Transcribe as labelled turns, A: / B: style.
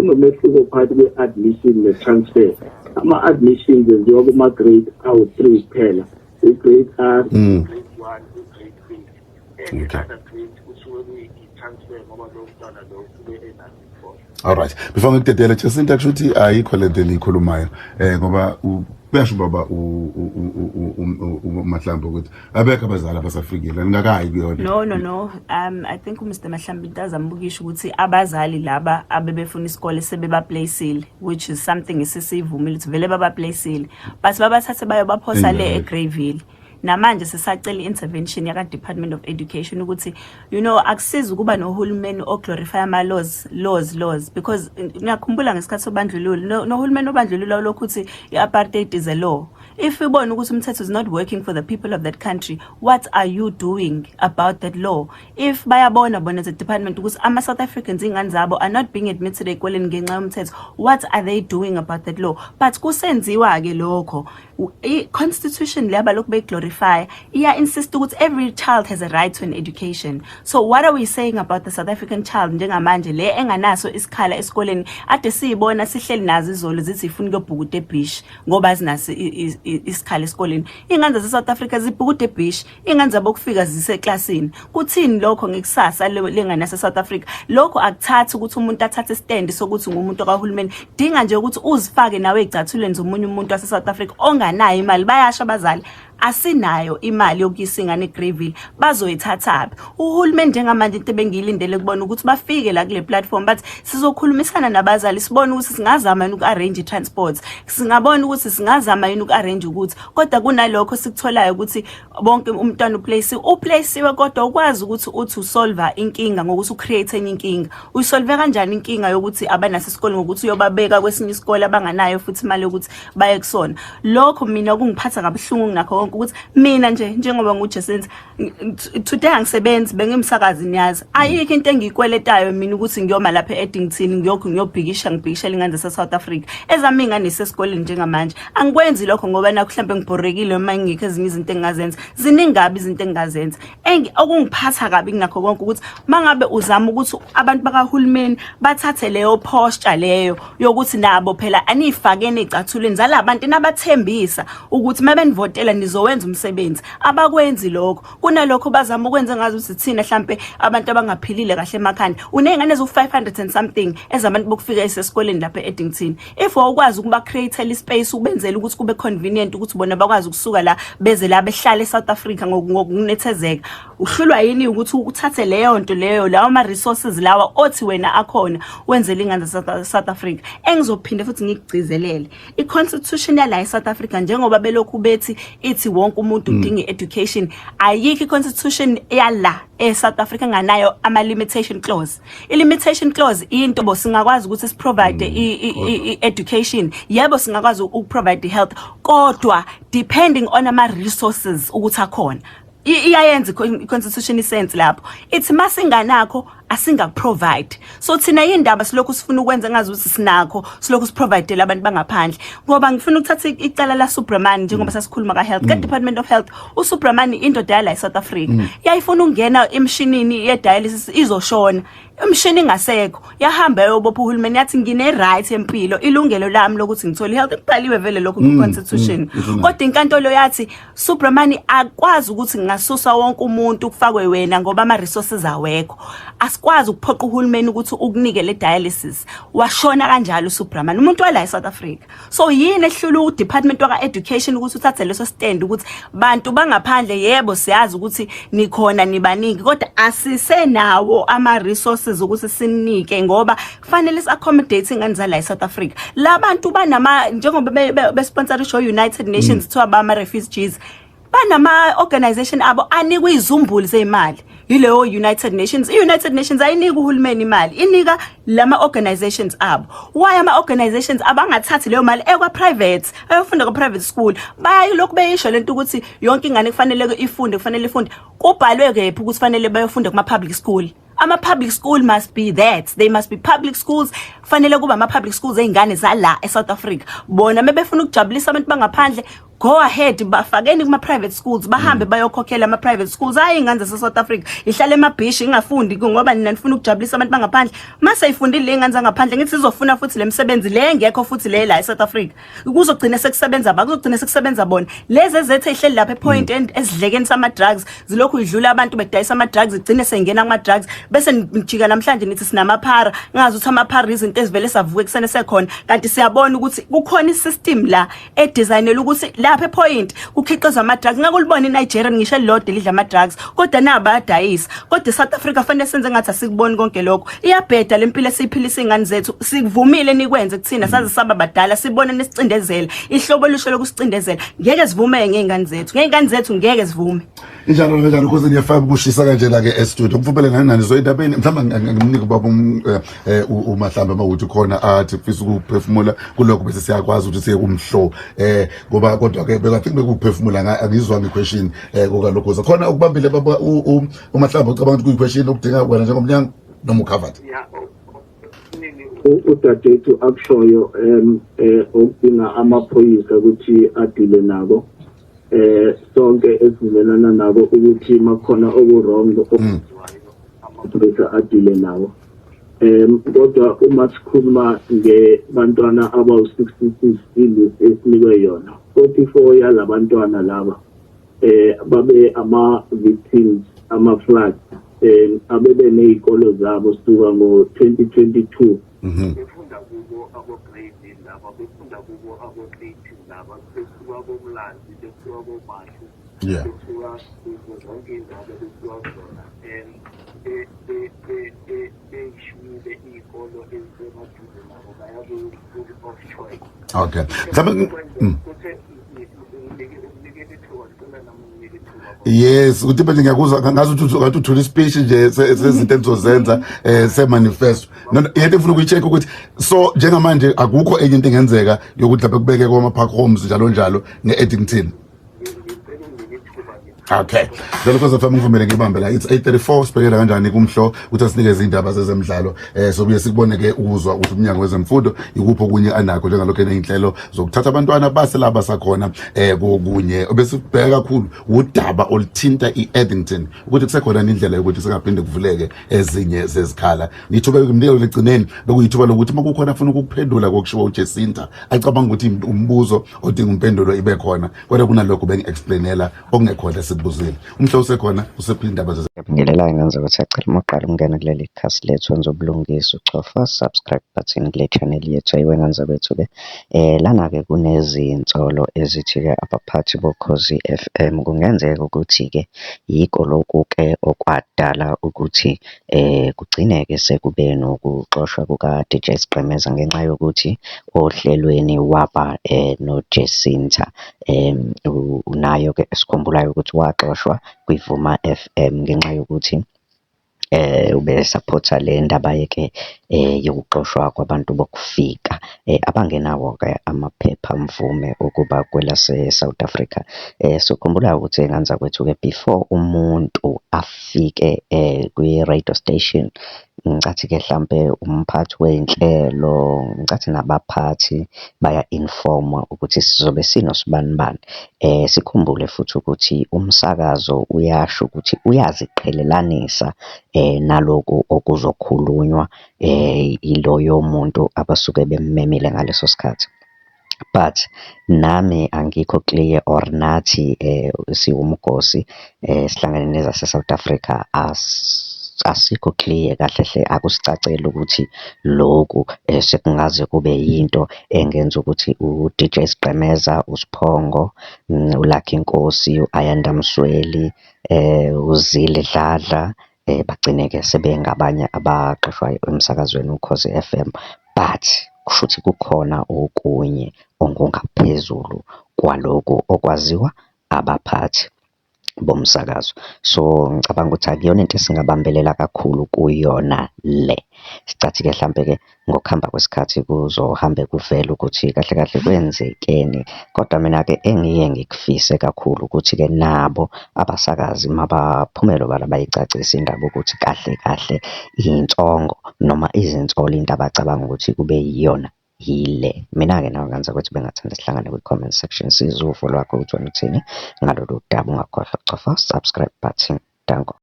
A: Kunomehluko phakathi kwe-admission ne-transfer. Ama-admissions enziwa kuma-grade awu-three kuphela, i-grade R, grade one, i-grade B. Any other grade kusuke kuyi-transfer ngoba lowo mntwana lo usuke enayo before.
B: Alright. Before ngikudedele, Jacinta, kusho ukuthi ayikho lento enikhulumayo ngoba kuyasho baba uMahlambo ukuthi abekho abazali abasafikile, ningakayi kuyona.
C: No. I think uMr Mahlambi into azambukisha ukuthi abazali laba abebefuna isikole sebebaplacile, which is something esisivumile ukuthi vele babaplacile, but babathathe bayobaphosa le eGreyville. Namanje sisacela i-intervention yaka Department of Education ukuthi akusizi ukuba nohulumeni oglorify ama laws, laws, laws, because ngiyakhumbula ngesikhathi sobandlululo, nohulumeni obandlululo lokhu uthi i-apartheid is a law. If ubona ukuthi umthetho is not working for the people of that country, what are you doing about that law? If bayabona bona as a department ukuthi ama-South Africans, ingane zabo are not being admitted ey'koleni ngenxa yomthetho, what are they doing about that law? But kusenziwa-ke lokho. I-constitution le abalokhu beyiglorify iya-insist ukuthi every child has a right to an education. So what are we saying about the South African child njengamanje le enganaso isikhala esikoleni, ade siyibona sihleli nazo izolo zithi ifuna ukuyobhukuda ebeach ngoba zinaso isikhala esikoleni? Iy'ngane zase-South Africa zibhukuda ebeach, iy'ngane zabo kufika ziseklasini. Kuthini lokho ngekusasa lengane yase-South Africa? Lokho akuthathi ukuthi umuntu athathe istand sokuthi ngumuntu kahulumeni. Dinga nje ukuthi uzifake nawe ey'cathulweni zomunye umuntu wase-South Africa onganayo imali. Bayasho abazali, asinayo imali yokuyisa ingane eGreyville, bazoyithathaphi? Uhulumeni njengamanje, into ebengiyilindele kubona ukuthi bafike la kule platform bathi sizokhulumisana nabazali, sibone ukuthi singazama yini uku-arrange i-transport, singabona ukuthi singazama yini uku-arrange ukuthi, kodwa kunalokho sikutholayo ukuthi bonke umntwana uplace uplaceiwe, kodwa ukwazi ukuthi uthi usolva inkinga ngokuthi ucreate enye inkinga. Uyisolve kanjani inkinga yokuthi abanaso isikole ngokuthi uyobabeka kwesinye isikole abanganayo futhi imali yokuthi baye kusona? Lokho mina kungiphatha kabuhlungu nakho konke ukuthi mina nje njengoba nguJacinta today angisebenzi, bengimsakazi, niyazi, ayikho into engiyikweletayo mina ukuthi ngiyoma lapha e-Addington ngiyokhu ngiyobhikisha, ngibhikishela ingane zase-South Africa. Ezami iy'ngane zisesikoleni njengamanje. Angikwenzi lokho ngoba nakho mhlawumbe ngibhorekile uma ngikho ezinye izinto engingazenza. Ziningi kabi izinto engingazenza. Okungiphatha kabi kunakho konke ukuthi mangabe uzama ukuthi abantu bakahulumeni bathathe leyo posture leyo yokuthi nabo phela aniyifakeni ey'cathulweni zala bantu nabathembisa ukuthi uma benivotela nizowenza umsebenzi, abakwenzi lokho. Kunalokho bazama ukwenza ngazi ukuthi thina hlampe abantu abangaphilile kahle emakhanda. Uney'ngane eziwu-500 and something ezabantu bokufika esesikoleni lapha e-Addington. If wawukwazi ukuba create ispace, ubenzele ukuthi kube convenient ukuthi bona bakwazi ukusuka la beze la behlale eSouth Africa ngokunethezeka, uhlulwa yini ukuthi uthathe leyo nto leyo, lawo ma resources lawa othi wena akhona, wenzele ingane South Africa? Engizophinde futhi ngikugcizelele, i-constitution yala eSouth Africa, njengoba belokhu bethi ithi wonke umuntu udinga i-education, ayikho i-constitution yala eSouth Africa nganayo ama-limitation clause. I-limitation clause into bo singakwazi ukuthi siprovide i-education, yebo, singakwazi ukuprovide i-health, kodwa depending on ama-resources ukuthi akhona. Iyayenza i-constitution isense lapho ithi masinganakho asingakuprovide. So thina yindaba silokhu sifuna ukwenza ngazi ukuthi sinakho, silokhu siprovidele abantu bangaphandle? Ngoba ngifuna ukuthatha icala la Subramani, njengoba sasikhuluma ka health, ka Department of Health. USubramani, indoda yala eSouth Africa, yayifuna ukungena emshinini ye dialysis, izoshona, imshini ingasekho, yahamba yobopha uhulumeni, yathi ngine right empilo, ilungelo lami lokuthi ngithole health, kubhaliwe vele lokho ku constitution. Kodwa inkantolo yathi, "Subramani, akwazi ukuthi ngingasusa wonke umuntu kufakwe wena ngoba ama resources awekho, asikwazi ukuphoqa uhulumeni ukuthi ukunike le dialysis." Washona kanjalo uSubramani, umuntu wala eSouth Africa. So yini ehlula udepartment waka education ukuthi uthathe leso stand ukuthi bantu bangaphandle, yebo, siyazi ukuthi nikhona nibaningi, kodwa asisenawo ama resources ukuthi sinike ngoba kufanele si accommodate ingane zala eSouth Africa? Labantu banama njengoba be sponsorisho United Nations, kuthiwa bama refugees, banama organization abo anikwe izumbulu zemali yileyo United Nations. I-United Nations ayinika uhulumeni imali, inika lama organizations abo. Why ama organizations abangathathi leyo mali ekwa private, ayofunda kwa private school? Bayilokhu beyisho lento ukuthi yonke ingane kufanele ifunde, kufanele ifunde. Kubhalwe kephi ukuthi kufanele bayofunda kuma public school? Ama public school must be that they must be public schools. Kufanele kuba ama public schools ey'ngane zala eSouth Africa. Bona mebefuna ukujabulisa abantu bangaphandle. Go ahead, bafakeni kuma private schools, bahambe bayokhokhela ama private schools. Hayi, ingane zase South Africa ihlala emabhishi ingafundi ngoba nina nifuna ukujabulisa abantu bangaphandle. Mase ifundile le ingane zangaphandle, ngithi sizofuna futhi lemsebenzi le engekho futhi le la eSouth Africa. Kuzogcina sekusebenza ba, kuzogcina sekusebenza bona lezi ezethe ihleli lapha ePoint End esidlekeni sama drugs, zilokhu idlula abantu bedayisa ama drugs, igcine seyingena kuma drugs, bese nijika namhlanje nithi sinamaphara. Ngazi ukuthi amaphara izinto ezivele savuka ekuseni sekhona, kanti siyabona ukuthi kukhona isystem la edesignela ukuthi lapha ePoint kukhiqizwa ama drugs. Ngeke ulibone iNigeria ngisho elilodwa elidla ama drugs, kodwa naba bayadayisa. Kodwa eSouth Africa fanele senze ngathi asikuboni konke lokho. Iyabheda lempilo esiyiphilisa ingane zethu. Sikuvumile nikwenze kuthina saze saba badala, sibone nisicindezela ihlobo olusho lokusicindezela. Ngeke sivume ngey'ngane zethu, ngey'ngane zethu ngeke sivume.
B: Injalo kanjalo, Khosini FM, kushisa kanjena ke e-studio. Mfubele ngani nani zoyindabeni, mhlawumbe ngimnike ubaba uMahlambe mawuthi khona athi ufisa ukuphefumula kulokho, bese siyakwazi ukuthi siye kumhlo, ngoba kodwa ke bekathi bekuphefumula angizwanga i-question kokalokho khona ukubambile baba uMahlambe. Ucabanga ukuthi kuyi-question okudinga wena njengomnyango noma ucovered?
A: Ya, udadewethu akushoyo okudinga amaphoyisa ukuthi adile nako, sonke esivumelana nako ukuthi makhona oku-wrong okwenziwayo, amaphoyisa adile nawo. Kodwa uma sikhuluma ngebantwana abawu-66, ilist esinikwe yona, 44 yalabantwana laba babe ama-victims ama-flood, abebe ney'kolo zabo suka ngo-2022, befunda kubo abo-grade laba, befunda kubo abo-8 laba, besuka koMlazi, besuka koMashu, besuka kuzo zonke iy'ndawo bebesuka kuzona, beyishiyile iy'kolo ezisemaduze nabo, baya ku-school of choice.
B: Okay, mhlawumbe
A: Kuthe unginikele ithuba, ngicela nami unginike ithuba.
B: Yes, ukuthi manje ngiyakuzwa ngazi ukuthi ngathi uthola ispeech nje sezinto enizozenza se-manifesto. No, yento engifuna ukuyi-check ukuthi so njengamanje akukho enye into engenzeka yokuthi lapha kubeke kwama-park homes njalo njalo nge-Addington.
A: Ngicela unginike ithuba.
B: Okay. Njalo Khosi FM, ngivumele ngibambe la. It's 8:34, sibhekela kanjani kumhlo ukuthi asinikeze indaba zezemidlalo. Sobuye sikubone ke ukuzwa ukuthi umnyango wezemfundo ikuphi okunye anakho njengalokho eneyinhlelo zokuthatha abantwana base laba sakhona kokunye. Bese sibheka kakhulu udaba oluthinta iAddington ukuthi kusekhona indlela yokuthi singaphinde kuvuleke ezinye zezikhala. Nithuba kumnika legcineni bekuyithuba lokuthi makukhona afuna ukuphendula kokushiwo uJacinta, acabanga ukuthi umbuzo odinga impendulo ibe khona, kodwa kunalokho bengi-explainela okungekhona esikubuzile. Umhlo usekhona, usephi indaba zeze
D: Ngiyabingelela ngenza ukuthi acela uma uqala ukungena kuleli khasi lethu, wenza ubulungiswa uchofa subscribe button kule channel yethu. Ayiwe ngenza kwethu-ke, lana-ke kunezinsolo ezithi-ke abaphathi boKhozi FM kungenzeka ukuthi-ke yiko lokhu-ke okwadala ukuthi kugcine-ke sekube nokuxoshwa kuka-DJ Sgqemeza ngenxa yokuthi ohlelweni waba noJacinta. Nayo-ke esikhumbulayo ukuthi waxoshwa kwiVuma FM ngenxa yokuthi ube-support-a le ndaba-ke yokuxoshwa kwabantu bokufika abangenawo-ke amaphepha-mvume okuba kwelase-South Africa. Sokhumbula ukuthi ngane zakwethu-ke, before umuntu afike kwi-radio station, ngicathi-ke hlampe umphathi wey'nhlelo, ngicathi nabaphathi baya-inform-wa ukuthi sizobe sinosibanibani. Sikhumbule futhi ukuthi umsakazo uyasho ukuthi uyaziqhelelanisa naloku okuzokhulunywa iloyo muntu abasuke bemmemile ngaleso sikhathi. But nami angikho clear or nathi siwumgosi sihlangene nezase-South Africa, asikho clear kahle hle, akusicaceli ukuthi lokhu sekungaze kube yinto engenza ukuthi u-DJ Sgqemeza, uSiphongo, uLucky Nkosi, u-Ayanda Msweli, uZille Dladla, bagcine-ke sebengabanye abaxoshwayo emsakazweni uKhozi FM. But kushuthi kukhona okunye okungaphezulu kwaloku okwaziwa abaphathi bomsakazo. So, ngicabanga ukuthi akuyona into esingabambelela kakhulu kuyona le. Sicathi-ke hlampe-ke ngokuhamba kwesikhathi kuzohambe kuvele ukuthi kahle kahle kwenzekeni. Kodwa mina-ke engiye ngikufise kakhulu ukuthi-ke nabo abasakazi mabaphumele obala bayicacise indaba ukuthi kahle kahle iy'nsongo noma izinsolo into abacabanga ukuthi kube yiyona. Yile. Mina-ke nawe ngenza ukuthi bengathanda sihlangane kwi-comment section sizwe uvo lwakho ukuthi wena uthini ngalolu daba. Ungakhohlwa ukucofa subscribe button. Danko.